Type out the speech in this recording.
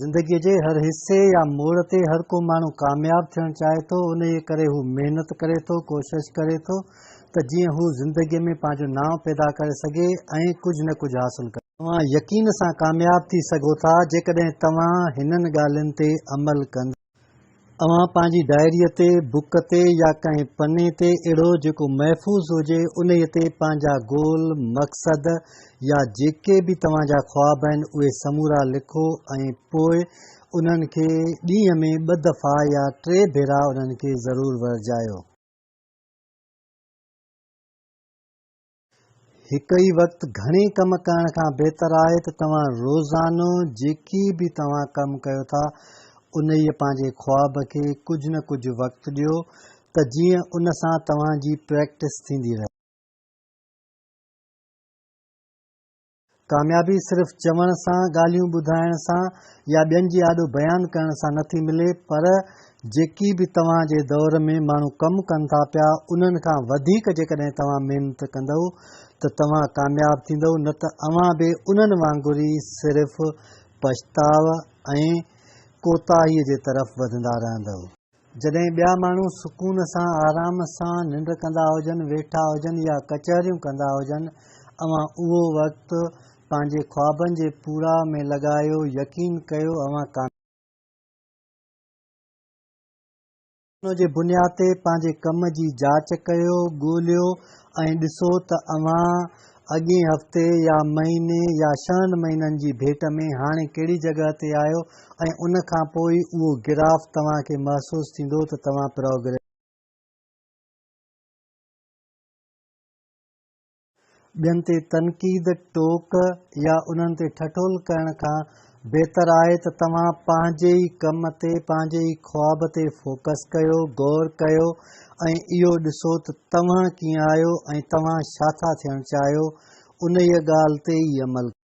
زندگيء جي هر حصي يا موڙ تي هر ڪو ماڻهو ڪامياب ٿيڻ چاهي ٿو، انهيء ڪري هو محنت ڪري ٿو، ڪوشش ڪري ٿو ته جيئن هو زندگيء ۾ پنهنجو نانء پيدا ڪري سگهي ۽ ڪجهه نه ڪجهه حاصل ڪري. توهان يقين سان ڪامياب ٿي سگهو ٿا، جيڪڏهن توهان هنن ڳالهين تي عمل ڪندؤ. اوهان پنهنجي ڊائريء تي، بڪ تي يا ڪنهن پني تي اهڙو جيڪو محفوظ هجي، انهيء تي پنهنجا گول، مقصد يا جيڪي به توهان جا خواب آهن، اهي سمورا لکو ۽ پوء انهن کي ڏينهن ۾ ٻه دفعا يا ٽي ڀيرا انهن کي ضرور ورجايو. هڪ ئي وقت گهڻي ڪم ڪرڻ کان بهتر آهي ته توهان روزانو جيڪي به توهان ڪم ڪيو ٿا انهيء پنهنجي خواب کي ڪجهه نه ڪجهه وقت ڏيو ته جيئن ان سان توهان جي پريڪٽس ٿيندي رهي. ڪاميابي صرف چوڻ سان، ڳالهيون ٻڌائڻ سان يا ٻين جي آڏو بيان ڪرڻ سان نٿي ملي پر جيڪي به توهان جي دور ۾ ماڻهو ڪم ڪن ٿا پيا انهن کان وڌيڪ جيڪڏهن توهان محنت ڪندؤ ته توهان ڪامياب ٿيندؤ نه ته اوهان به انهن وانگر ئي صرف پڇتاء ۽ ڪوتاهي جي طرف وڌندا رهندؤ. جڏهن ٻيا ماڻهو سڪون سان آرام سان ننڊ ڪندا هجن، ويٺا هجن يا ڪچهريون ڪندا هجن، اوهان اهو وقت پنهنجي خوابن جي پوراء ۾ لڳايو، يقين ڪيو اوهان ڪامياب. جي بنياد تي پنهنجي ڪم جي جاچ ڪيو، ڳوليو ۽ ڏسو ته اوهان اڳئين هفتي يا مهيني يا ڇهن مهينن جي ڀيٽ ۾ هاڻي ڪهڙي جڳهه تي آهيو ۽ ان کان پوء ئي اهو گراف توهان کي محسوس ٿيندو ته توهان پروگريس. ٻين تي تنقيد، ٽوڪ يا انهن تي ٺٺول ڪرڻ کان بهتر آهي ته توهان پنهنجي ئي ڪم تي، پنهنجي ئي خواب تي فوڪس ڪيو، غور ڪيو ۽ اهو ڏسو ته توهان ڪيئن آهيو ۽ توهان ڇا ٿا ٿيڻ چاهيو، انهيء ڳالهه تي ئي عمل ڪيو.